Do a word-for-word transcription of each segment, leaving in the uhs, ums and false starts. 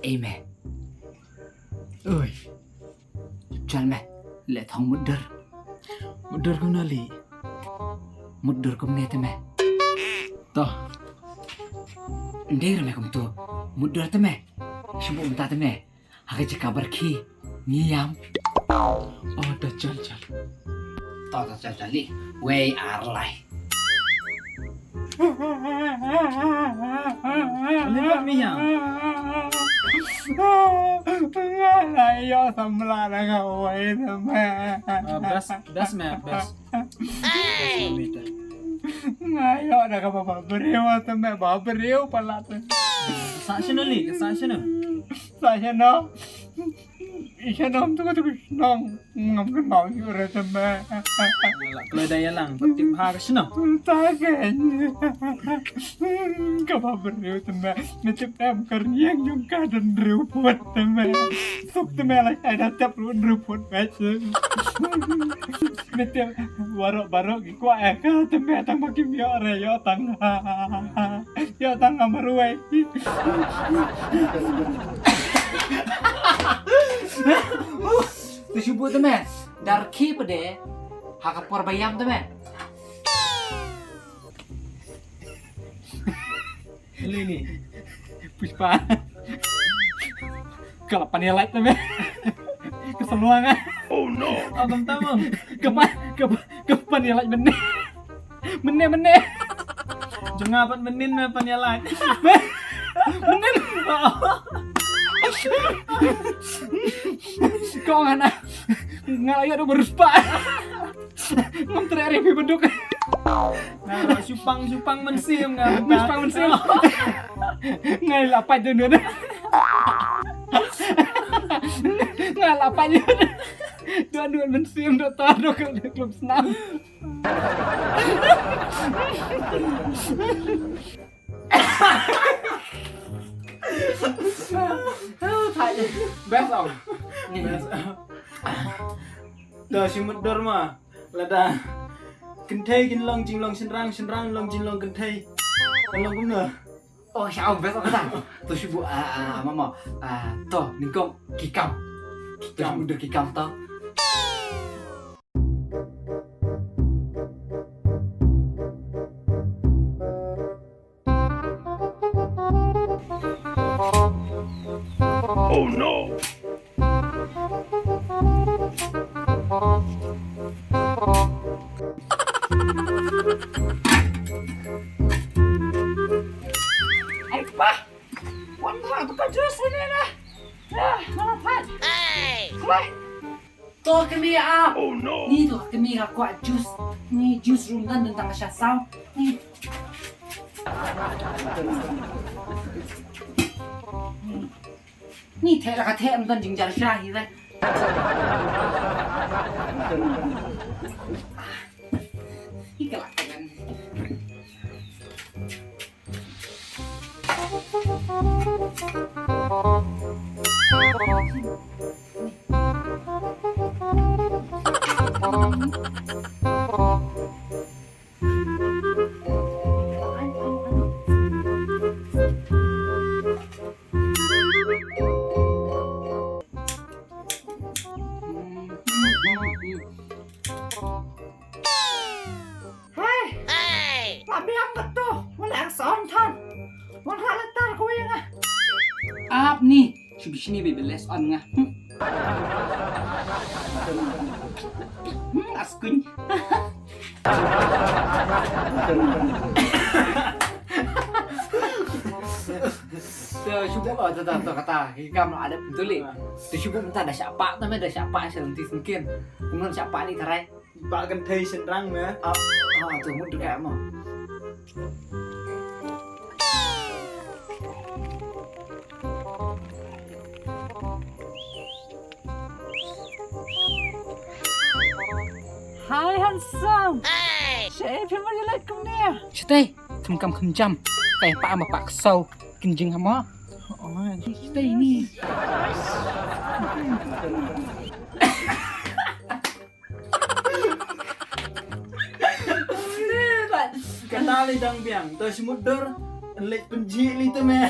Ei me. Oi. Chal me. Leh thong mutdur. Mutdur kumno lei? Mutdur kumne te me. To. Ndei re me kumtu. Mutdur te me. Shu buh mynta te me. Ha ka jaka barki. Ngi ïam. Oh, to chal chal. To to chal chal lei. Wei ar lai. Lipat mi ïam. Nga ïoh samla na nga wei te me. Ah, best, best me, best. Best me te. Nga ïoh da kaba briew te me, ba briew palat te. Sa shano lei, sa shano? Sa shano? Ïa nong tu tu nong ngam kan mau ïa re te me. Ïa la kloi da ïa lang, tip ha ka shano? Ta ke. Kaba briew te me. Me tip em kar niang jong ka don riewput te me. Suk te me la ai da tap ruh riewput me. Me tip barok barok ki kwah ïa ka te me tang ba kim ïoh re ïoh tang. Ïoh tang nga marwei. Te shu buh te me. Dar ki pede. Ha ka por ba ïam te me. Lei ni. Pushpa. Ka la pan ïa lait te me. Ka sa luang ah. Oh no. Oh, kam tam. Ka pan, ka pan, ka pan ïa lait mynne. Mynne, mynne. Jong nga pat mynnin me pan ïa lait. Mynnin. Ko ngana. Nga la ïoh da barus pa. Ngam treh re phi baduk. Nga la shupang, shupang mynsiem nga. Shupang mynsiem. Nga la pat dun dun. Nga la pat dun. Dun dun mynsiem dun tor dun ka klub snam. Best ong. Best. Da shi mutdur ma. Lada kynthei kin long jinglong shynrang, shynrang long jinglong kynthei. Kan long kumno? Oh, sha ong best ong kata. To shu buh, ah, ah, mama. Ah, to nyngkong ki kam. Ki kam. To shu mutdur ki kam to. Oh no! Ai pa! Wan ma tu ka jus ni lah. Lah, mana pat? Wah. To kmie ap. Oh no. Ni to kmie ka kwah juice. Ni juice room dan tang sha saw. Ni. Ni theh la ka theh ym don jingjar sha hi re. Hi ka la ka jan. Hei! Hei! La biang ka to, wala ang son than. Wala la tar ko yang ah. Ap ni, shu bishni be beles on nga. Hmm. Hmm, askun. Te shu buh, oh, te, te, te, kata, ki kam la adep betul li. Te shu buh mynta da shah pah, te me da shah pah sha lynti syngkien. Kumno shah pah ni tharai. Ba kynthei shynrang me. Ah, ah, to mut ka mo. Hi handsome. Hey. Shaei phi mut ïa lait kumne? Shatai, thum kam kham jam. Kai pa ma pa ksaw kin jing ha mo. Oh, shatai ni. Kata li dang biang, to shi mutdur, leit pynjih li te me.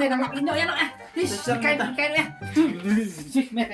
me dang lap ino ya no eh. Ish, kai kai me. Ish, me.